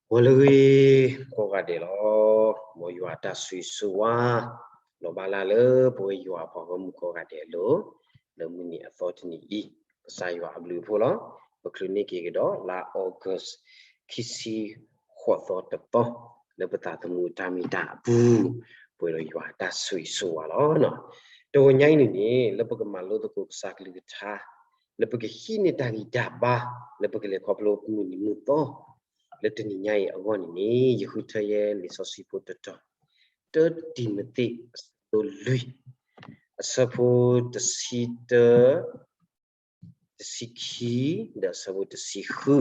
ဂီၤလၢအဂ့ၤကိးဂၤဒဲးလီၤ. မ်ယွၤအတၢ်ဆိၣ်ဂ့ၤဆိၣ်ဝါ လီၤဘၣ်လၢ်လၢပဝဲယွၤအပှၤဂီၢ်မုၢ်ကိးဂၤဒဲးအလိၤ, လၢမုၢ်နံၤအသီတနံၤအံၤ, ကစၢ်ယွၤအဘျုးအဖှိၣ်လီၤ. ပချုးန့ၢ်က့ၤကဒီးလါ August ခံဆံဃိးသီတသီ, လၢပသးသမူအတၢ်မ့ၢ်တၢ်အပူၤ, ပှဲၤဒီးယွၤအတၢ်ဆိၣ်ဂ့ၤဆိၣ်ဝါလီၤ. တဂီၤညါအံၤန့ၣ်န့ၣ် လၢပကမၤလိသကိးကစၢ်ကလုၢ်ကထါ, လၢပကဟံးန့ၢ်တၢ်ဂံၢ်တၢ်ဘါ, လၢပကလဲၤခီဖျိမုၢ်နံၤမုၢ်သီ, လၢတနံၤညါအံၤအဂီၢ်န့ၣ်န့ၣ် ယဃုထၢယဲလံာ်စီဆှံဖိတတီၤ, တၢတံၤမသ့း အဆၢဒိၣ်လွံၢ်, အဆၢဖိတဆံတၢ, တဆံခံ, ဒီးအဆၢဖိတဆံဃု.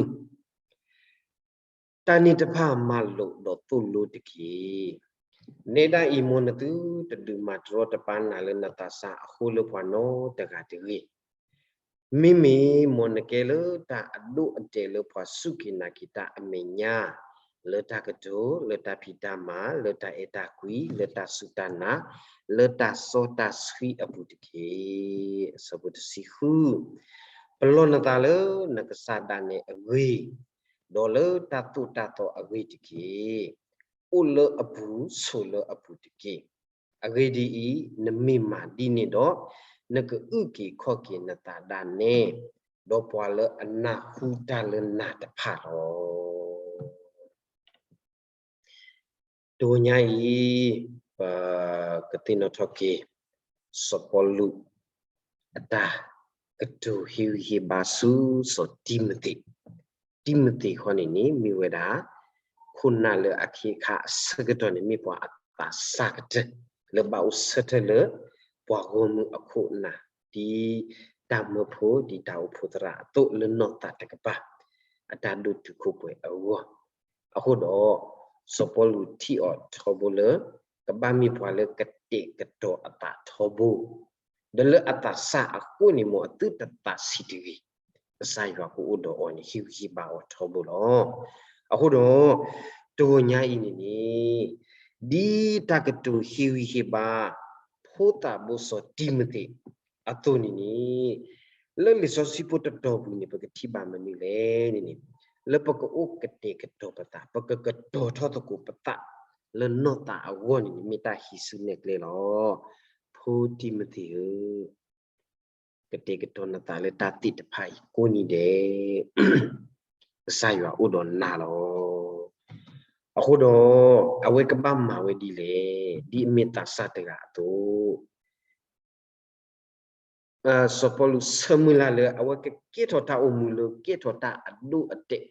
တၢ်န့ၣ်တဖၣ်မၤလိာ်ဒီးသိၣ်လိတက့ၢ်. နဲဒၣ်အံၤ မ်နသုတဒုးမၤတရီတပါနၤလၢနသးစၢ်အဃိလၢပှၤနီတဂၤတဂ့ၤ. မ့မ့ၢ်မ်နကဲလၢတၢ်အဒိၣ်အတဲာ်လၢပှၤစူၢ်က့ၤနာ်က့ၤတၢ်အမဲာ်ညါ, လၢတၢ်ကတိၤ, လၢတၢ်ဖံးတၢ်မၤ, လၢတၢ်အဲၣ်တၢ်ကွံ, လၢတၢ်စူၢ်တၢ်နာ်, လၢတၢ်စီတၢ်ဆှံအပူၤတက့ၢ်. အဆၢဖိတဆံဃု. ပလီၢ်နသးလၢနကစၢ်ဒၣ်နဲအဂ့ၢ်, ဒီးလၢတၢ်သိၣ်တၢ်သီအဂ့ၢ်တက့ၢ်. အိၣ်လၢအပူၤဆိးလၢအပူၤတက့ၢ်. အဂ့ၢ်ဒ်အံၤ, နမ့ၢ်မၤဒ်န့ၣ်ဒီး, နကအုၣ်က့ၤခီၣ်က့ၤနသးဒၣ်နဲ, ဒီးပှၤလၢအနၢ်ဟူတၢ်လၢနၤတဖၣ်လီၤ. တဂီၤညါအံၤ, ပကသ့ၣ်နီၣ်ထီၣ်က့ၤ စီၤပီလူး အတၢ်ကတိၤဟ့ၣ်ဂံၢ်ဟ့ၣ်ဘါဆူစီၤတံၤမသ့း, တံၤမသ့းဃီန့ၣ်န့ၣ် မ့ၢ်ဝဲဒၣ် ခိၣ်နၢ်လၢအခ့အခါအဆၢကတီၢ်န့ၣ် မ့ၢ်ပှၤအသးစၢ်ကတၢၢ် လၢဘၣ်အိၣ်ဆၢထၢၣ်လၢ ပှၤဂီၢ်မုၢ်အခိၣ်အနၢ် ဒ်တၢ်မၢဖိ ဒ်တၢ်အိၣ်ဖှိၣ်သရၣ်အသိး လၢနီၢ်သးတကပၤ အတၢ်ဒိၣ်တုာ်ခိၣ်ပှဲၤအဂီၢ်, အဃိဒီး စီၤပီလူးထံၣ်အီၤထီဘိလၢ ကဘၣ်မ့ၢ်ပှၤလၢကတဲာ်ကတီၤအသးထီဘိ, ဒီးလၢအသးစၢ်အဃိန့ၣ် မ်အသုတသးဆံးတဂ့ၤ, ကစၢ်ယွၤကအိၣ်ဒီးအီၤန့ၣ် ဟ့ၣ်ဂံၢ်ဟ့ၣ်ဘါအီၤထီဘိလီၤ. အဃိဒီး တဂီၤညါအံၤန့ၣ်န့ၣ် ဒ်တၢ်ကတိၤဟ့ၣ်ဂံၢ်ဟ့ၣ်ဘါ ဖိသၣ်ဘိစီၤတံၤမသ့း အသိးန့ၣ်န့ၣ် လၢလံာ်စီဆှံဖိတတီၤပူၤန့ၣ် ပကထံၣ်ဘၣ်မနုၤလဲၣ်န့ၣ်န့ၣ် လၢပကအိၣ်ကတဲာ်ကတီၤပသး ပကကတီၤထီၣ်သကိးပသး လၢနီၢ်သးအဂီၢ်န့ၣ်န့ၣ် မ့ၢ်တၢ်ဟံးစုနဲၣ်ကျဲလီၤ. ဖိတံၤမသ့းဧၢ, ကတဲာ်ကတီၤနသးလၢတၢ်သ့ၣ်တဖၣ်အံၤကိးနံၤဒဲး, ကစၢ်ယွၤအိၣ်ဒီးနၤလီၤ. အဃိဒီး အဝဲကဘၣ်မၤဝဲဒ်လဲၣ်, ဒ်အမ့ၢ်သးစၢ်တဂၤအသိး စီၤပီလူးဆၢမုၢ်လၢ်လၢ အဝဲကကဲထီၣ်တၢ်အိၣ်မူလၢကဲထီၣ်တၢ်အဒိၣ်အတဲာ်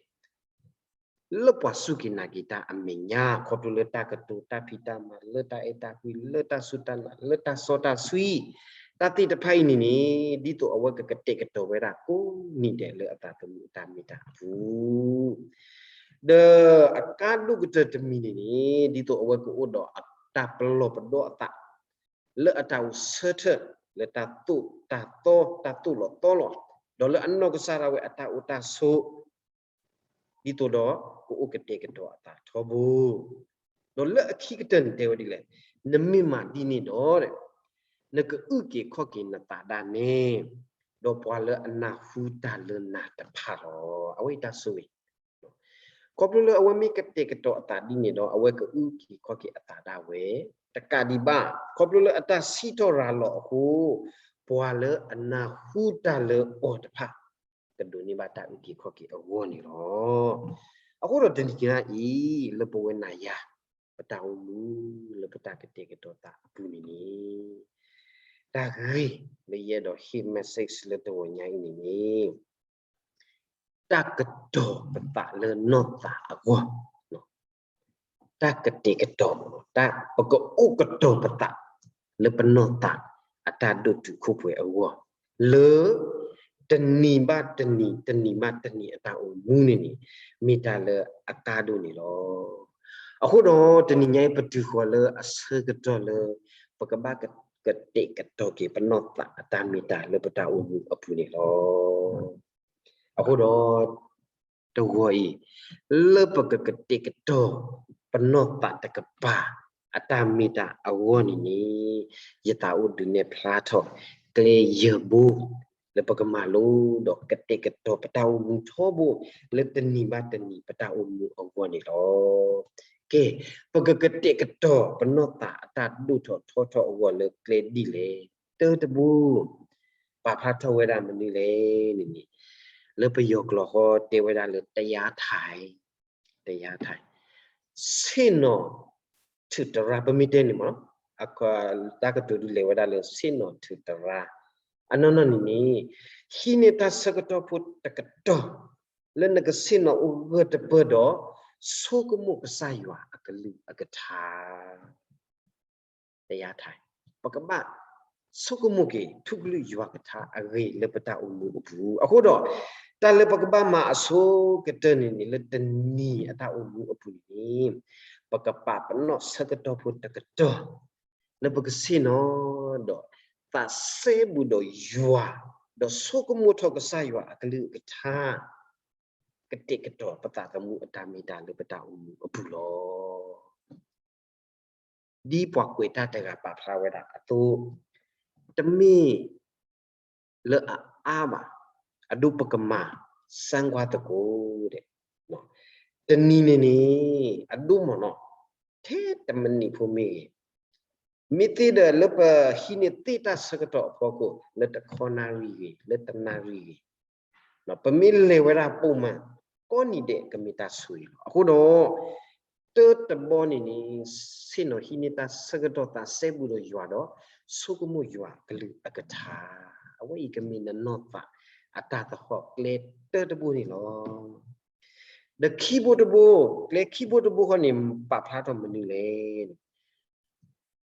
လၢပှၤစူၢ်က့ၤနာ်က့ၤတၢ်အမဲာ်ညါ ခီဖျိလၢတၢ်ကတိၤတၢ်ဖံးတၢ်မၤ လၢတၢ်အဲၣ်တၢ်ကွံ လၢတၢ်စူၢ်တၢ်နာ် လၢတၢ်စီတၢ်ဆှံ တၢ်သ့ၣ်တဖၣ်အံၤန့ၣ်န့ၣ် ဒ်သိးအဝဲကကတဲာ်ကတီၤဝဲဒၣ်ကိးနံၤဒဲးလၢအသးသမူအတၢ်မ့ၢ်တၢ်အပူၤ ဒီးအကါဒိၣ်ကတၢၢ်တမံၤန့ၣ်န့ၣ် ဒ်သိးအဝဲကအိၣ်ဒီးတၢ်ပလီၢ်ပဒီအသး လၢအတၢ်အိၣ်ဆၢထၢၣ် လၢတၢ်သိၣ်တၢ်သီ တၢ်သိၣ်လီၤသီလီၤ, ဒီးလၢအနီၢ်ကစၢ်ဒၣ်ဝဲအတၢ်အိၣ်တၢ်ဆိး ဒ်သိးဒီးကအိၣ်ကတဲာ်ကတီၤအသးထီဘိ, ဒီးလၢအခံကတၢၢ်န့ၣ်တဲဝဲဒ်လဲၣ်, နမ့ၢ်မၤဒ်န့ၣ်ဒီး နကအုၣ်က့ၤခီၣ်က့ၤနသးဒၣ်နဲ ဒီးပှၤလၢအနၢ်ဟူတၢ်လၢနၤတဖၣ်လီၤ. အဝဲအံၤတၢ်ဆိၣ်ဂ့ၤ ခီဖျိလၢအဝဲမ့ၢ်ကတဲာ်ကတီၤအသးဒ်န့ၣ်ဒီး အဝဲကအုၣ်က့ၤခီၣ်က့ၤအသးဒၣ်ဝဲ တကးဒံးဘၣ် ခီဖျိလၢအတၢ်စံးထီၣ်ရၤလီၤအဃိ ပှၤလၢအနၢ်ဟူတၢ်လၢအီၤတဖၣ် ကဒိးန့ၢ်ဘၣ်တၢ်အုၣ်က့ၤခီၣ်က့ၤအဂီၢ်န့ၣ်လီၤ. အဃိဒီးတနံၤညါအံၤ လၢပဝဲနၤယၤ ပတၢ်အိၣ်မူလၢပတၢ်ကတဲာ်ကတီၤသးအပူၤန့ၣ်န့ၣ် တၢ်ဂ့ၢ်လၢယအဲၣ်ဒိးဟ့ၣ် message လၢတဂီၤညါအံၤန့ၣ်န့ၣ် တၢ်ကတီၤပသးလၢနီၢ်သးအဂီၢ်, တၢ်ကတဲာ်ကတီၤ, တၢ်ပကအိၣ်ကတီၤပသး လၢပနီၢ်သးအတၢ်ဒိၣ်တုာ်ခိၣ်ပှဲၤအဂီၢ်, လၢတနံၤဘၣ်တနံၤ တနံၤဘၣ်တနံၤအတၢ်အိၣ်မူန့ၣ်န့ၣ် မ့ၢ်တၢ်လၢအကါဒိၣ်န့ၣ်လီၤ. အဃိဒီးတနံၤညါအံၤ ပတုၤဃီၤလၢအဆၢကတီၢ်လၢ ပကဘၣ်ကတဲာ်ကတီၤက့ၤပနီၢ်သးအတၢ်မ့ၢ်တၢ်လၢပတၢ်အိၣ်မူအပူၤန့ၣ်လီၤ. အဃိဒီး တဂီၤအံၤ လၢပကကတဲာ်ကတီၤ ပနီၢ်သးတကပၤ အတၢ်မ့ၢ်တၢ်အဂီၢ်န့ၣ်န့ၣ် ယသးအိၣ်ဒုးနဲၣ်ဖျါထီၣ် ကျဲယဲၢ်ဘိ လၢပကမၤလိဒီးကတဲာ်ကတီၤပတၢ်အိၣ်မူထီဘိ လၢတနံၤဘၣ်တနံၤပတၢ်အိၣ်မူအဂီၢ်န့ၣ်လီၤ. ကဲ, ပကကတဲာ်ကတီၤပနီၢ်သးအတၢ်ဒိၣ်ထီၣ်ထီထီၣ်အဂီၢ်လၢကျဲဒ်လဲၣ်. တၢတဘိ, ပာ်ဖျါထီၣ်ဝဲဒၣ်မနုၤလဲၣ်န့ၣ်န့ၣ်, လၢပယီၤကျိာ်ဃီတဲဝဲဒၣ်လၢ တရားထိုင်, တရားထိုင်, ဆ့ၣ်နီၤထုးတရါ ပမ့ၢ်တဲန့ၣ်မ့ၢ်, တၢ်ကတိၤဒုးလဲၤဝဲဒၣ်လၢ ဆ့ၣ်နီၤထုးတရါ, အနီၢ်နီၢ်န့ၣ်န့ၣ်, ဟံးန့ၢ်တၢ်ဆၢကတီၢ်ဖိတကတီၢ် လၢနကဆ့ၣ်နီၤအိၣ်ဂၢၢ်တပၢၢ်ဒီး ဆိကမိၣ်ကစၢ်ယွၤအကလုၢ်အကထါ တရားထိုင်, ပကဘၣ်ဆိကမိၣ်က့ၤ ထူကလုၢ်ယွၤကထါအဂ့ၢ်လၢပတၢ်အိၣ်မူအပူၤ. အဃိဒီး, တၢ်လၢပကဘၣ်မၤအဆိကတၢၢ်န့ၣ်န့ၣ် လၢတနံၤအတၢ်အိၣ်မူအပူၤန့ၣ်န့ၣ်, ပကပာ်ပနီၣ်ဆၢကတီၢ်ဖိတကတီၢ် လၢပကဆ့ၣ်နီၤဒီး သးစဲဘူးဒီးယွၤ, ဒီးဆိကမိၣ်ထီၣ်ကစၢ်ယွၤအကလုၢ်အကထါ, ကတဲာ်ကတီၤပသးသမူအတၢ်မ့ၢ်တၢ်လၢပတၢ်အိၣ်မူအပူၤလီၤ. ဒ်ပှၤကွဲးတၢ်တဂၤပာ်ဖျါဝဲဒၣ်အသိး, တမ့ၢ်လၢအအါဘၣ်, အဒိပကမၤ စၢကွၢ်သကိး တနံၤန့ၣ်န့ၣ် အဒိမ့ၢ်နီၤ, ထဲတမံးနံးဖိမ့ၢ်ဂ့ၤ, မ့ၢ်သ့ဒီးလၢပဟံးန့ၢ်သ့တၢ်ဆၢကတီၢ်အဖီခိၣ် လၢတခီနၣ်ရံၣ်ဂ့ၤ လၢတနၣ်ရံၣ်ဂ့ၤ, ပမ့ၢ်လဲၤဝဲဒၣ်ပိာ်မၤ ကိးနံၤဒဲးကမ့ၢ်တၢ်ဆိၣ်ဂ့ၤလီၤ. အဃိဒီး, တၢတဘီန့ၣ်န့ၣ်, ဆ့ၣ်နီၤဟံးန့ၢ်တၢ်ဆၢကတီၢ်သးစဲဘူးဒီးယွၤဒီး ဆိကမိၣ်ယွၤကလုၢ်အကထါ, အဝဲအံၤကမ့ၢ်နနီၢ်သးအတၢ်သဟီၣ်ကျဲတၢတဘိန့ၣ်လီၤ. ဒီးခံဘိတဘိ, ကျဲခံဘိတဘိဃီန့ၣ် ပာ်ဖျါထီၣ်မနုၤလဲၣ်န့ၣ်,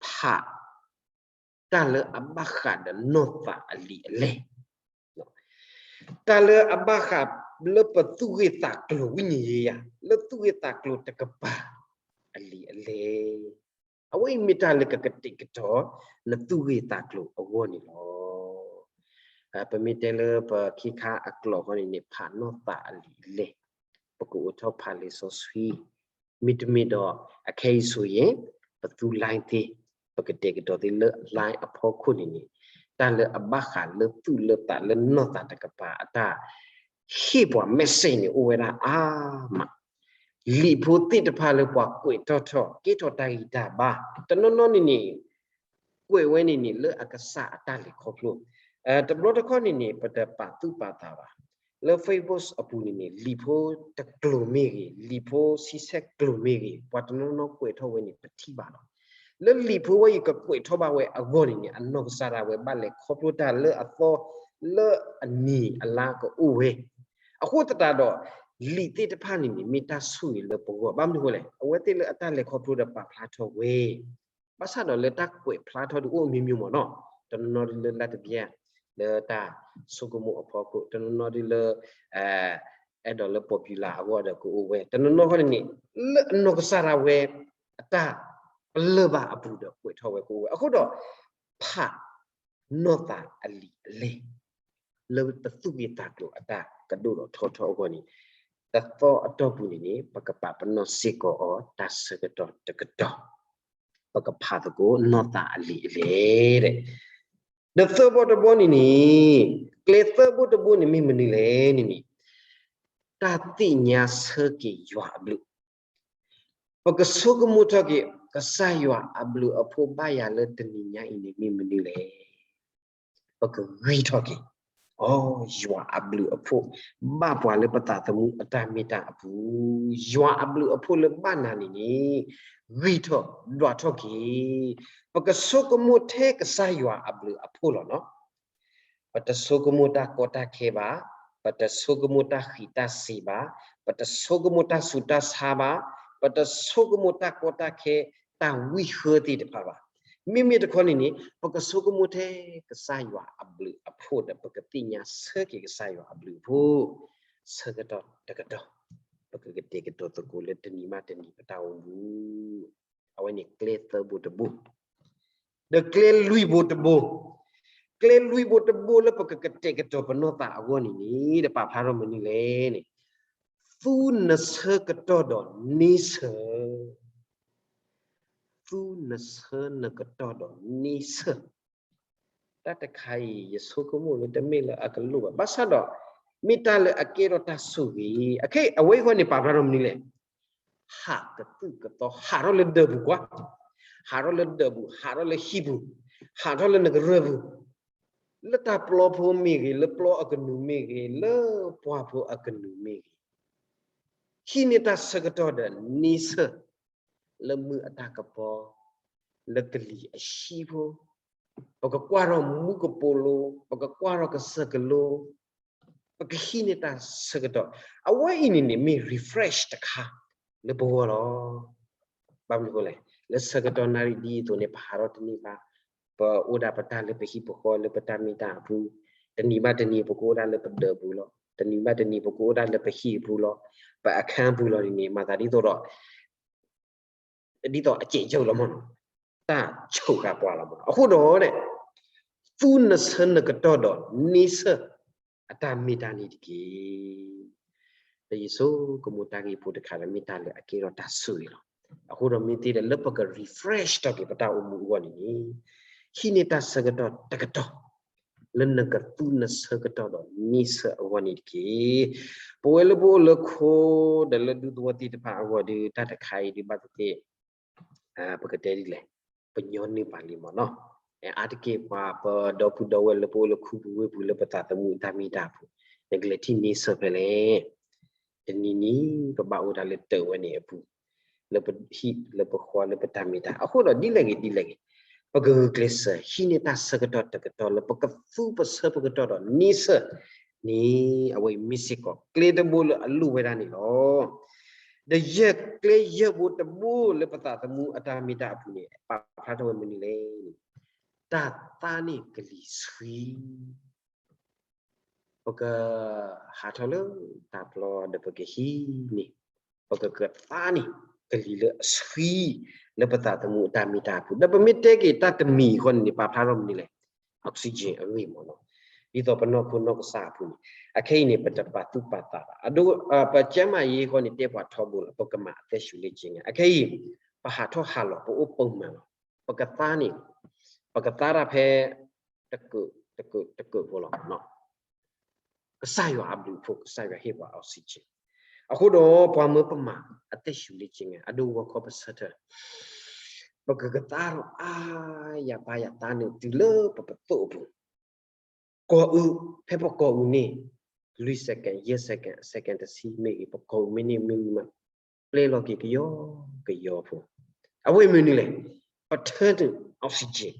ဖး တၢ်လၢအဘၣ်ဃးဒီးနီၢ်သးအလံာ်အလဲၢ်, တၢ်လၢအဘၣ်ဃးလၢပသူၣ်ဂ့ၢ်သးကျိၤဝိညာဉ်ရေးရာ, လၢသူၣ်ဂ့ၢ်သးကျိၤတကပၤအလံာ်အလဲၢ်, အဝဲအံၤမ့ၢ်တၢ်လၢကကတဲာ်ကတီၤနသူၣ်ဂ့ၢ်သးကျိၤအဂီၢ်န့ၣ်လီၤ. ပမ့ၢ်တဲလၢပခ့ခါအကျိာ်ဃီန့ၣ်န့ၣ် ဖးနီၢ်သးအလံာ်အလဲၢ်, ပကအိးထီၣ်ဖးလံာ်စီဆှံ, မ့တမ့ၢ်ဒီး အခဲအံၤဆိၣ်ဂ့ၤ, ပသူ line သ့, ပကတဲာ်ကတီၤသ့လၢ line အဖီခိၣ်န့ၣ်န့ၣ်, တၢ်လၢအဘၣ်ဃးလၢသူၣ်လၢသးလၢနီၢ်သးတကပၤအတၢ် ဟ့ၣ်ပှၤ message န့ၣ် အိၣ်ဝဲဒၣ်အါမး, လံာ်ဖိသ့ၣ်တဖၣ်လၢပှၤကွဲးထီၣ်ထီၣ် ကဲထီၣ်တၢ်ဂံၢ်တၢ်ဘါ, တနီၤနီၤန့ၣ်န့ၣ် ကွဲးဝဲန့ၣ်န့ၣ် လၢအကစၢ်အတၢ်လဲၤခီဖျိ, တဘျီတခီၣ်န့ၣ်န့ၣ် ပတပာ်သူၣ်ပာ်သးဘၣ်, လၢ Facebook အပူၤန့ၣ်န့ၣ် လံာ်ဖိတကျိၤမ့ၢ်ဂ့ၤ, လံာ်ဖိဆံဆဲၣ်ကျိၤမ့ၢ်ဂ့ၤ, ပှၤတနီၤနီၤကွဲးထီၣ်ဝဲန့ၣ် ပထံၣ်ဘၣ်လီၤ. လၢလံာ်ဖိဝဲအံၤကကွဲးထီၣ်ဘၣ်ဝဲအဂီၢ်န့ၣ်န့ၣ် အနီၢ်ကစၢ်ဒၣ်ဝဲဘၣ်လဲၤခီဖျိတၢ်လၢအသီ လၢအနံၤအလါကအိၣ်ဝဲ, အဃိသတးဒီး လံာ်သ့ၣ်တဖၣ်န့ၣ်န့ၣ် မ့ၢ်တၢ်ဆိၣ်ဂ့ၤလၢပဂီၢ်, ဘၣ်မနုၤအဃိလဲၣ်, အဝဲသ့ၣ်လၢအတၢ်လဲၤခီဖျိဒီးပာ်ဖျါထီၣ်ဝဲ ဘၣ်ဆၣ်ဒီးလၢတၢ်ကွဲးဖျါထီၣ်ဒုးအိၣ်အမျိုးမျိုးမ့ၢ်နီၤ, တနီၤနီၤဒုးလၢလါတဘျဲၣ်, လၢတၢ်ဆိကမိၣ်အဖီခိၣ်, တနီၤနီၤဒုးလၢ အဲၣ်ဒိးလၢ popular အဂီၢ်ဒီးကအိၣ်ဝဲ, တနီၤနီၤဃီန့ၣ်န့ၣ် လၢအနီၢ်ကစၢ်ဒၣ်ဝဲ အတၢ်ပလၢၢ်ဘၣ်အပူၤဒီးကွဲးထီၣ်ဝဲကအိၣ်ဝဲ, အဃိဒီး ဖးနီၢ်သးအလံာ်အလဲၢ် လၢပသူၣ်ဂ့ၢ်သးကျိၤအတၢ်ကဒိၣ်ထီၣ်ထီထီၣ်အဂီၢ်န့ၣ်, တသီအတီၢ်ပူၤန့ၣ်န့ၣ် ပကပာ်ပနီၣ်စ့ၢ်ကီးအီၤတၢ်ဆၢကတီၢ်တကတီၢ်, ပကဖးသကိးနီၢ်သးအလံာ်အလဲၢ်, ဒီးသၢဘီတဘီန့ၣ်န့ၣ်, ကျဲသၢဘိတဘိန့ၣ်မ့ၢ်မနုၤလဲၣ်န့ၣ်န့ၣ်, တၢ်သ့ၣ်ညါဆၢက့ၤယွၤအဘျုး ပကဆိကမိၣ်ထီၣ်က့ၤ ကစၢ်ယွၤအဘျုးအဖှိၣ်ဘၣ်ယၤလၢတနံၤညါအံၤန့ၣ်မ့ၢ်မနုၤလဲၣ်. ပကဂံၢ်ထီၣ်က့ၤ အိ ယွၤအဘျုးအဖှိၣ် ဘၣ်ပှၤလၢပသးသမူအတၢ်မ့ၢ်တၢ်အပူၤ, ယွၤအဘျုးအဖှိၣ်လၢဘၣ်နၤန့ၣ်န့ၣ် ဂံၢ်ထီၣ်ဒွးထီၣ်က့ၤ, ပကဆိကမိၣ်ထဲကစၢ်ယွၤအဘျုးအဖှိၣ်လီၤနီၤ. ပတဆိကမိၣ်တၢ်ကီတၢ်ခဲဘၣ်, ပတဆိကမိၣ်တၢ်ဃံးတၢ်စ့ၤဘၣ်, ပတဆိကမိၣ်တၢ်ဆူးတၢ်ဆါဘၣ်, ပတဆိကမိၣ်တၢ်ကီတၢ်ခဲ တၢ်ဝံဃၢသ့ၣ်တဖၣ်ဘၣ်. မ့မ့ၢ်တခီန့ၣ်န့ၣ် ပကဆိကမိၣ်ထဲကစၢ်ယွၤအဘျုးအဖှိၣ်ဒီး ပကသ့ၣ်ညါဆၢက့ၤကစၢ်ယွၤအဘျုးအဖှိၣ် ဆၢကတီၢ်တကတီၢ်, ပကကတဲာ်ကတီၤသကိးလၢတနံၤဘၣ်တနံၤပတၢ်အိၣ်မူ အဝဲန့ၣ်ကျဲသၢဘိတဘိ, ဒီးကျဲလွံၢ်ဘိတဘိ, ကျဲလွံၢ်ဘိတဘိလၢပကကတဲာ်ကတီၤပနီၢ်သးအဂီၢ်န့ၣ်န့ၣ် ဒီးပာ်ဖျါထီၣ်မနုၤလဲၣ်န့ၣ်, သူနဆၢကတီၢ်ဒီးန့ဆၢ, သူနဆၢနကတီၢ်ဒီးန့ဆၢ တၢ်တခါအံၤ ယဆိကမိၣ်လၢတမ့ၢ်လၢအကလိၣ်ဘၣ်. ဘၣ်ဆၣ်ဒီး မ့ၢ်တၢ်လၢအကဲထီၣ်တၢ်ဆိၣ်ဂ့ၤ, အခဲအံၤ အဝဲအံၤဃီန့ၣ် ပာ်ဖျါထီၣ်မနုၤလဲၣ်. ဟးကသုၣ်ကသီ ဟးထီၣ်လၢဒၢးပူၤကွၢ်, ဟးထီၣ်လၢဒၢးပူၤ, ဟးထီၣ်လၢဟံၣ်ပူၤ, ဟးထီၣ်လၢနကရၢၢ်ပူၤ, လၢတၢ်ပျီဖိမ့ၢ်ဂ့ၤ, လၢပျီအကနူၤမ့ၢ်ဂ့ၤ, လၢပှၢ်ဖိအကနူၤမ့ၢ်ဂ့ၤ, ဟံးန့ၢ်တၢ်ဆၢကတီၢ်ဒီးန့ဆၢၣ် လၢမုၢ်အတၢ်ကပီၤ, လၢကလံၤအဆံးဖိ, ပကကွၢ်ထီၣ်မူကပိာ်လိၤ, ပကကွၢ်ထီၣ်ကစၢၢ်ကလိ, ပကဟံးန့ၢ်တၢ်ဆၢကတီၢ်. အဝဲအံၤန့ၣ်န့ၣ် မ့ၢ် refresh တခါလၢပဂီၢ်လီၤ. ဘၣ်မနုၤအဃိလဲၣ်, လၢဆၢကတီၢ်နၣ်ရံၣ်ဒ်အသိးန့ၣ် ပဟးထီၣ်တန့ၢ်ဘၣ်, ပအိၣ်ဒၣ်ပတၢ်လၢပဟံၣ်ပဃီလၢပတၢ်မ့ၢ်တၢ်အပူၤ, တနံၤဘၣ်တနံၤ ပကအိၣ်ဒၣ်လၢပဒၢးပူၤလီၤ, တနံၤဘၣ်တနံၤ ပကအိၣ်ဒၣ်လၢပဟံၣ်အပူၤလီၤ, ပအခန်းပူၤလီၤန့ၣ်န့ၣ် မၤသးဒ်သိးဒီး ဒ်သိးအစဲးယုၢ်လီၤမ့ၢ်နီၤ, တၢ်ဆိၣ်ဃာ်ပှၤလီၤမ့ၢ်နီၤ. အဃိဒီး သူနဆၢနကတီၢ်ဒီးန့ဆၢၣ် အတၢ်မ့ၢ်တၢ်န့ၣ်တက့ၢ်. လၢယဆိကမိၣ်တၢ်ဂ့ၢ်ဖိတခါလၢမ့ၢ်တၢ်လၢအကဲထီၣ်တၢ်ဆိၣ်ဂ့ၤလီၤ. အဃိဒီးမ့ၢ်သ့ဒီးလၢပက refresh ထီၣ်က့ၤပတၢ်အိၣ်မူအဂီၢ်န့ၣ်န့ၣ်, ဟံးန့ၢ်တၢ်ဆၢကတီၢ်တကတီၢ် လၢနကသူနဆၢကတီၢ်ဒီးန့ဆၢၣ်အဂီၢ်န့ၣ်တက့ၢ်. ပဝဲလၢပအိၣ်လၢခိ ဒီးလၢဒူသဝီသ့ၣ်တဖၣ်အဂီၢ်ဒီး တၢ်တခါအံၤဒုးဘၣ်သ့ၣ်သ့ၣ် ပကတဲဒ်လဲၣ်, ပညီနုၢ်ပာ်လံမ့ၢ်နီၤ. အါတက့ၢ်ပှၤပဒီပုၢ်ဒီဝဲၢ်လၢပအိၣ်လၢခူပူၤဝ့ၢ်ပူၤလၢပသးသမူအတၢ်မ့ၢ်တၢ်အပူၤ, နကလဲၤထံၣ်န့ဆၢၣ်ဖဲလဲၣ်. တနံၤနံၤ ပဘၣ်အိၣ်ဒၣ်လၢတၢးဝဲန့ၣ်အပူၤ, လၢပဟံၣ်လၢပဃီလၢပတၢ်မ့ၢ်တၢ်, အဃိဒီးဒ်လဲၣ်ဂ့ၤဒ်လဲၣ်ဂ့ၤ, ပကဂုာ်ကျဲးစၢး ဟံးန့ၢ်တၢ်ဆၢကတီၢ်တကတီၢ်လၢပကသူပဆၢပကတီၢ်ဒီးန့ဆၢၣ်န့ၣ်, အဝဲအံၤမ့ၢ်စ့ၢ်ကီးကျဲတဘိလၢအလိၣ်ဝဲဒၣ်န့ၣ်လီၤ. ဒီးယဲၢ်ကျဲယဲၢ်ဘိတဘိလၢပသးသမူအတၢ်မ့ၢ်တၢ်အပူၤန့ၣ် ပာ်ဖျါထီၣ်ဝဲမနုၤလဲၣ်န့ၣ်, တၢ်သါန့ၢ်ကလံၤဆှံ ပကဟးထီၣ်လၢတၢ်ပျီဒီးပကဟံးန့ၢ်, ပကကသါန့ၢ်ကလံၤလၢအဆှံ လၢပသးသမူအတၢ်မ့ၢ်တၢ်အပူၤ, ဒီးပမ့ၢ်တဲက့ၤတၢ်တမံၤအဃိန့ၣ်န့ၣ် ပာ်ဖျါထီၣ်မနုၤလဲၣ်, oxygen အဂ့ၢ်မ့ၢ်နီၤ, ဒ်သိးပနီၢ်ခိနီၢ်ကစၢ်အပူၤန့ၣ်, အခဲအံၤန့ၣ် ပတပာ်သူၣ်ပာ်သးဘၣ်, ပကျန်းမာရေးအဃိန့ၣ် တဲပှၤထီဘိလီၤ, ပကမၤအသက်ရှူလၢကျင်း, အခဲအံၤ ပဟးထီၣ်ဟးလီၤ ပအိၣ်ပိာ်မၤလီၤ, ပကသါန့ၢ်, ပကသါတၢ်ဖဲ တကၢး တကၢး တကၢးဖိလီၤမ့ၢ်နီၤ. ကစၢ်ယွၤအဘျုးအဖှိၣ် ကစၢ်ယွၤဟ့ၣ်ပှၤ oxygen. အဃိဒီးပှၤမၢပမၤအသက်ရှူလၢကျင်း အဒိဂီၤခီပဆၢထၢၣ်, ပကကသါထီၣ်အါယၤပာ်ယၤသါန့ၣ်တုၤလၢပပသိးအပူၤ, ကီၢ်အုး, ဖဲပကီၢ်အုးန့ၣ် လွံၢ် second ယဲၢ် second အ second တဆံမ့ၢ်ဂ့ၤ ပကီၢ်အုးမ့ၢ်န့ၢ်မ့ၢ်မး ပျဲလီၤက့ၤကယီကယီဖိ, အဝဲမ့ၢ်နုၤလဲၣ်, ပထၢန့ၢ် oxygen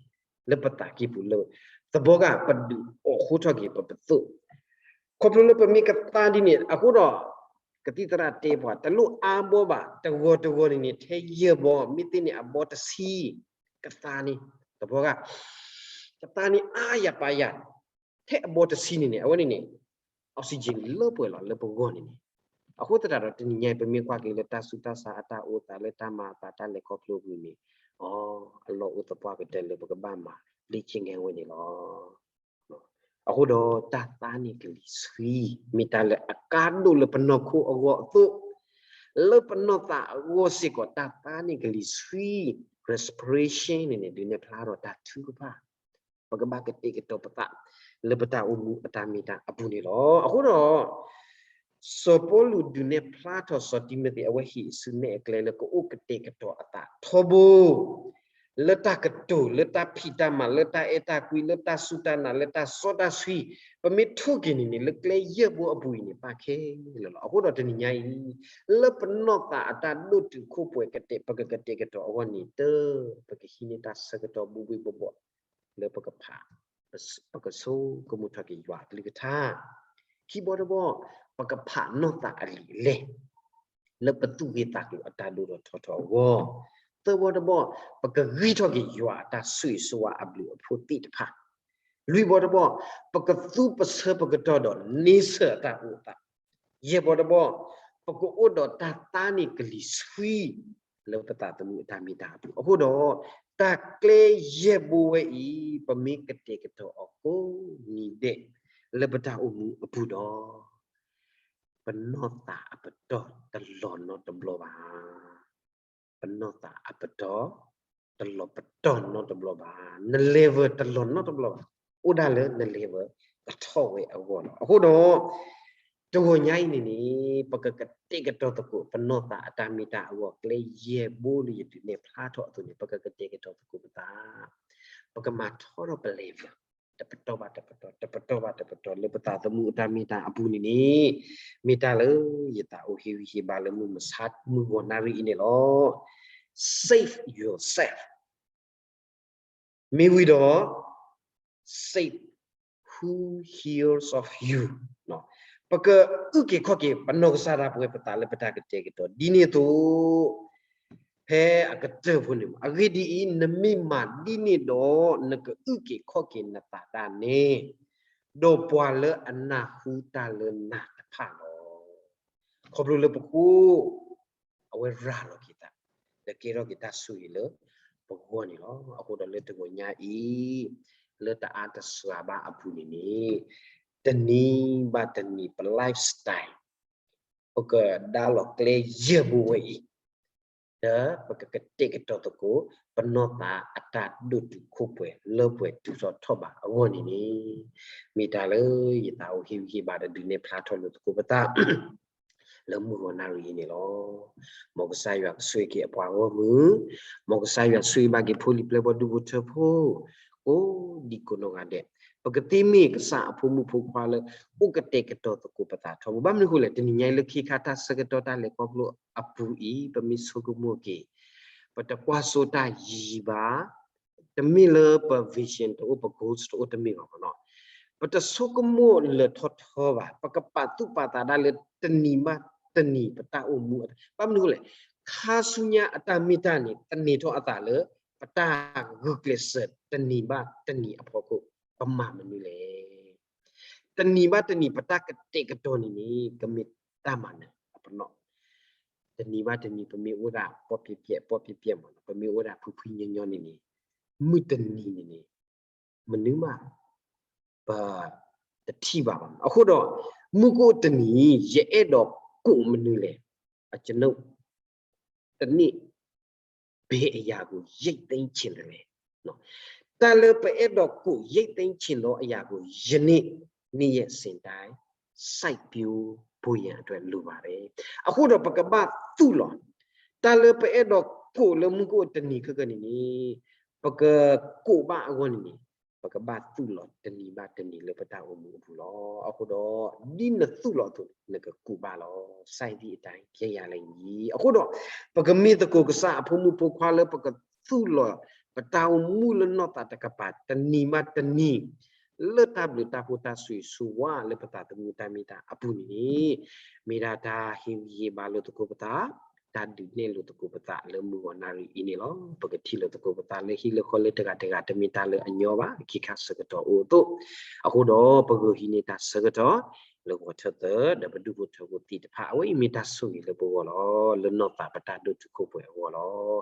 လၢပသးကံၢ်ပူၤလၢ, သဘီဂၤပဒုးအိၣ်ဃူထီၣ်က့ၤပပသိး, ခီဖျိလၢပမ့ၢ်ကသါဒ်န့ၣ် အဃိဒီး ကသံၣ်သရၣ်တဲပှၤ တလိၣ်အါဘီဘၣ် တဂီၤတဂီၤန့ၣ်န့ၣ် ထဲယဲၢ်ဘီ မ့ၢ်သ့န့ၣ်အဘီတဆံ, ကသါန့ၣ်, သဘီဂၤ ကသါန့ၢ်အါယၤပာ်ယၤ ထဲအဘီတဆံန့ၣ်န့ၣ် အဝဲန့ၣ်န့ၣ် oxygen လၢပှဲၤလီၤလၢပဂီၢ်န့ၣ်န့ၣ်, အဃိသတးဒီးတနံၤညါအံၤ ပမ့ၢ်ကွၢ်က့ၤလၢတၢ်ဆူးတၢ်ဆါအတၢ်အိၣ်သးလၢတၢ်မၤအသးတၢ်လဲၤခီဖျိအပူၤန့ၣ်, အီ, အလီၢ်အိၣ်သပှၢ်ကတၢၢ်လၢပကဘၣ်မၤလၢကျဲန့ၣ်ဝဲန့ၣ်လီၤ. အဃိဒီးတၢ်သါန့ၢ်ကလံၤဆှံ မ့ၢ်တၢ်လၢအကါဒိၣ်လၢပနီၢ်ခိအဂီၢ်အသိး, လၢပနီၢ်သးအဂီၢ်စ့ၢ်ကီး တၢ်သါန့ၢ်ကလံၤဆှံ respiration န့ၣ်န့ၣ် ဒုးနဲၣ်ဖျါထီၣ်တၢ်ထုကဖၣ် ပကဘၣ်ကတဲာ်ကတီၤပသး လၢပတၢ်အိၣ်မူအတၢ်မ့ၢ်တၢ်အပူၤန့ၣ်လီၤ. အဃိဒီး စီၤပီလူးဒုးနဲၣ်ဖျါထီၣ်စီၤတံၤမသ့း အဝဲဟ့ၣ်အစုနဲၣ်အကျဲလၢကအိၣ်ကတဲာ်ကတီၤအသးထီဘိ လၢတၢ်ကတိၤ လၢတၢ်ဖံးတၢ်မၤ လၢတၢ်အဲၣ်တၢ်ကွံ လၢတၢ်စူၢ်တၢ်နာ် လၢတၢ်စီတၢ်ဆှံ, ပမ့ၢ်ထိၣ်က့ၤန့ၣ်န့ၣ် လၢကျဲယဲၢ်ဘိအပူၤအံၤန့ၣ် ပာ်ခဲလၢာ်လီၤ. အဃိဒီးတနံၤညါအံၤ လၢပနီၢ်သးအတၢ်ဒိၣ်တုာ်ခိၣ်ပှဲၤကတဲာ် ပကကတဲာ်ကတီၤအဂီၢ်န့ၣ် တၢ် ပကဟံးန့ၢ်တၢ်ဆၢကတီၢ်ဘှီဘှီဘှီဘှီ လၢပကဖး ပကဆိကမိၣ်ထီၣ်က့ၤယွၤအကလုၢ်ကထါ, ခံဘီတဘီ ပကဖးနီၢ်သးအလံာ်အလဲၢ် လၢပသူၣ်ဂ့ၢ်သးကျိၤအတၢ်ဒိၣ်ထီၣ်ထီထီၣ်အဂီၢ်, သၢဘီတဘီ ပကဂံၢ်ထီၣ်က့ၤယွၤအတၢ်ဆိၣ်ဂ့ၤဆိၣ်ဝါအဘျုးအဖှိၣ်သ့ၣ်တဖၣ်, လွံၢ်ဘီတဘီ ပကသူပဆၢပကတီၢ်ဒီးန့ဆၢၣ်အတၢ်အိၣ်သး, ယဲၢ်ဘီတဘီ ပကအိၣ်ဒီးတၢ်သါန့ၢ်ကလံၤဆှံ လၢပသးသမူအတၢ်မ့ၢ်တၢ်အပူၤ. အဃိဒီး တၢ်ကျဲယဲၢ်ဘိဝဲအံၤ ပမ့ၢ်ကတဲာ်ကတီၤအီၤကိးနံၤဒဲး လၢပတၢ်အိၣ်မူအပူၤဒီး ပနီၢ်သးအပတီၢ်တလီၤနီတဘျီဘၣ်. ပနီၢ်သးအပတီၢ် တလီၤပတီၢ်နီတဘျီဘၣ်. န level တလီၤနီတဘျီဘၣ်. အိၣ်ဒၣ်လၢန level ကထီၣ်ဝဲအဂီၢ်လီၤ. အဃိဒီး တဂီၤညါအံၤန့ၣ်န့ၣ် ပကကတဲာ်ကတီၤသကိး ပနီၢ်သးအတၢ်မ့ၢ်တၢ်အဂီၢ် ကျဲယဲၢ်ဘိလၢယဒုးနဲၣ်ဖျါထီၣ်အသိးန့ၣ် ပကကတဲာ်ကတီၤသကိးပသး, ပကမၤထီထီၣ်ပ level တပတီၢ်ဘၣ်တပတီၢ်, တပတီၢ်ဘၣ်တပတီၢ် လၢပသးသမူအတၢ်မ့ၢ်တၢ်အပူၤန့ၣ်န့ၣ် မ့ၢ်တၢ်လၢယသးအိၣ်ဟ့ၣ်ဂံၢ်ဟ့ၣ်ဘါလၢမုၢ်မဆါ မုၢ်ဂီၤနၣ်ရံၣ်အံၤန့ၣ်လီၤ. Save yourself မ့ၢ်ဝံၤဒီး save who hears of you ပကအုၣ်က့ၤခီၣ်က့ၤ ပနီၢ်ကစၢ်ဒၣ်ပဝဲပသးလၢပတၢ်ကတဲာ်ကတီၤ ဒ်န့ၣ်အသိး ဖဲအကတၢၢ်ဖိန့ၣ်မး, အဂ့ၢ်ဒ်အံၤ, နမ့ၢ်မၤဒ်န့ၣ်ဒီး နကအုၣ်က့ၤခီၣ်က့ၤနသးဒၣ်နဲ, ဒီးပှၤလၢအနၢ်ဟူတၢ်လၢနၤတဖၣ်လီၤ. ခီဖျိလၢပဃိ အဝဲရၤလီၤက့ၤသး ဒီးကဲထီၣ်က့ၤတၢ်ဆိၣ်ဂ့ၤလၢပဂီၢ်န့ၣ်လီၤ. အဃိဒီးလၢတဂီၤညါအံၤ လၢတအါတစှၤဘၣ်အပူၤန့ၣ်န့ၣ် တနံၤဘၣ်တနံၤ ပ lifestyle ပကဒါလီၤကျဲယဲၢ်ဘိဝဲအံၤ ဒီးပကကတဲာ်ကတီၤသကိး ပနီၢ်သးအတၢ်ဒိၣ်တုာ်ခိၣ်ပှဲၤလၢပှဲၤတုၤထီၣ်ထီၣ်ဘးအဂီၢ်န့ၣ်န့ၣ် မ့ၢ်တၢ်လၢယသးအိၣ်ဟ့ၣ်ဂံၢ်ဟ့ၣ်ဘါဒီးဒုးနဲၣ်ဖျါထီၣ်လိာ်သကိးပသး လၢမုၢ်ဂီၤနၣ်ရံၣ်အံၤန့ၣ်လီၤ. မ်ကစၢ်ယွၤကဆိၣ်ဂ့ၤက့ၤအပှၤဂီၢ်မုၢ်, မ်ကစၢ်ယွၤဆိၣ်ဂ့ၤဘၣ်က့ၤဖိလံၤပျဲၢ်ဘီၣ်ဒူဖိထၢဖိ ကိးဒံကိးနီၢ်ဂၤဒဲး, ပကသ့မ့ၢ်ကစၢ်အဖိမုၣ်ဖိခွါလၢ အိၣ်ကတဲာ်ကတီၤသကိးပသးထီဘိ. ဘၣ်မနုၤအဃိလဲၣ်, တနံၤညါအံၤလၢခ့ခါတၢ်ဆၢကတီၢ်တၢ်လဲၤခီဖျိအပူၤအံၤ ပမ့ၢ်ဆိကမိၣ်က့ၤ ပတကွၢ်စိတၢ်ယံၤဘၣ်, တမ့ၢ်လၢပ vision တအိၣ် ပ goals တအိၣ်တမ့ၢ်ဘၣ်မနီၤ, ပတဆိကမိၣ်လၢထီထီဘၣ်, ပကပာ်သူၣ်ပာ်သးဒၣ်လၢတနံၤဘၣ်တနံၤ ပတၢ်အိၣ်မူ, ဘၣ်မနုၤအဃိလဲၣ်, ခါဆူညါအတၢ်မ့ၢ်တၢ်န့ၣ် သန့ၤထီၣ်အသးလၢ ပတၢ်ဂုာ်ကျဲးစၢးတနံၤဘၣ်တနံၤအဖီခိၣ် ပမၤမနုၤလဲၣ်. တနံၤဘၣ်တနံၤ ပတၢ်ကတဲာ်ကတီၤန့ၣ်န့ၣ် ကမ့ၢ်တၢ်မၤနၢၤအပနီၣ်, တနံၤဘၣ်တနံၤ ပမ့ၢ်အိၣ်ဒၣ် ပေါ့ပြဲပြဲ ပေါ့ပြဲပြဲ မနီၤ, ပမ့ၢ်အိၣ်ဒၣ်ဖှံဖှံညီညီန့ၣ်န့ၣ် မုၢ်တနံၤန့ၣ်န့ၣ် မနုၤမး ပတထံၣ်ဘၣ်ဘၣ်. အဃိဒီး မုၢ်ကအိၣ်တနံၤ ယအဲၣ်ဒိးကိးမနုၤလဲၣ်, အကျွန်ုပ် တစ်နှစ် ဘယ်အရာကို ရိတ်သိမ်းချင်သလဲ. တၢ်လၢပအဲၣ်ဒိးကိး ရိတ်သိမ်းချင်သောအရာကို ယနေ့ နေ့ရက်စဉ်တိုင်း စိုက်ပျိုးဖို့ရန်အတွက် လိုပါတယ်. အဃိဒီးပကဘၣ်သူၣ်လီၤ, တၢ်လၢပအဲၣ်ဒိးကိးလၢမုၢ်ကအိၣ်တနံၤခဲကနံၣ်အံၤန့ၣ် ပကကိးဘၣ်အဂီၢ်န့ၣ်န့ၣ် ပကဘၣ်သူၣ်လီၤတနံၤဘၣ်တနံၤလၢပတၢ်အိၣ်မူအပူၤလီၤ. အဃိဒီး ဒ်နသူၣ်လီၤအသိး နကကိးဘၣ်လီၤ. စိုက်သည့်အတိုင်း ရိတ်ရလိမ့်မည်. အဃိဒီး ပကမ့ၢ်သကိးကစၢ်အဖိမုၣ်ဖိခွါလၢပကသူၣ်လီၤ ပတၢ်အိၣ်မူလၢနီၢ်သးတကပၤ တနံၤဘၣ်တနံၤ လၢတၢ်ဘျုးတၢ်ဖှိၣ်တၢ်ဆိၣ်ဂ့ၤဆိၣ်ဝါလၢပသးသမူတၢ်မ့ၢ်တၢ်အပူၤန့ၣ်န့ၣ် မ့ၢ်ဒၣ်တၢ်ဟ့ၣ်ဂံၢ်ဟ့ၣ်ဘါလိာ်သကိးပသး, တၢ်ဒုးနဲၣ်လိာ်သကိးပသးလၢမုၢ်ဂီၤနၣ်ရံၣ်အံၤန့ၣ်လီၤ. ပကထံၣ်လိာ်သကိးပသးလၢဟံၣ်လၢဃီလၢတဂၤတဂၤ တမ့ၢ်တၢ်လၢအညီဘၣ်, ခ့ခါဆၢကတီၢ်အိၣ်အသိး, အဃိဒီးပဂုာ်ဟံးန့ၢ်တၢ်ဆၢကတီၢ် လၢဂီၤထၢၣ်သၢ ဒီးပဒူၣ်ဖိထၢဖိသ့ၣ်တဖၣ် အဝဲအံၤမ့ၢ်တၢ်ဆိၣ်ဂ့ၤလၢပဂီၢ်လီၤ. လၢနီၢ်သးပတၢ်ဒိၣ်တုာ်ခိၣ်ပှဲၤအဂီၢ်လီၤ.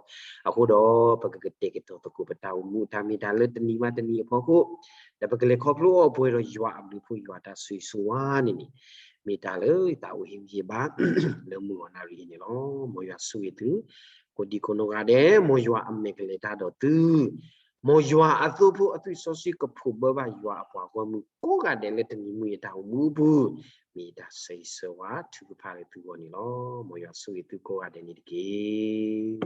အဃိဒီး ပကကတဲာ်ကတီၤသကိးပတၢ်အိၣ်မူအတၢ်မ့ၢ်တၢ်လၢတနံၤဘၣ်တနံၤအဖီခိၣ်, ဒီးပကလဲၤခီဖျိအီၤပှဲၤဒီးယွၤအဘျုးအဖှိၣ် ယွၤတၢ်ဆိၣ်ဂ့ၤဆိၣ်ဝါန့ၣ်န့ၣ် မ့ၢ်တၢ်လၢယသးအိၣ်ဟ့ၣ်ဂံၢ်ဟ့ၣ်ဘါ လၢမုၢ်ဂီၤနၣ်ရံၣ်အံၤန့ၣ်လီၤ. မ်ယွၤဆိၣ်ဂ့ၤသု ကိးဒံကိးနီၢ်ဂၤဒဲး, မ်ယွၤအမဲာ်ကလဲၤတၢ်ဒီးသု, မ်ယွၤအသိဖိအသွံၣ်စီဆှံကဖိးဘၢဘၣ်ယွၤအပှၤဂီၢ်မုၢ်ကိးဂၤဒဲးလၢတနံၤမုၢ်ယတၢ်အိၣ်မူအပူၤ, မ့ၢ်ယတၢ်ဆၢဂ့ၤဆၢဝါထုကဖၣ်လၢသုဂီၢ်န့ၣ်လီၤ. မ်ယွၤဆိၣ်ဂ့ၤသုကိးဂၤဒဲးန့ၣ်တက့ၢ်.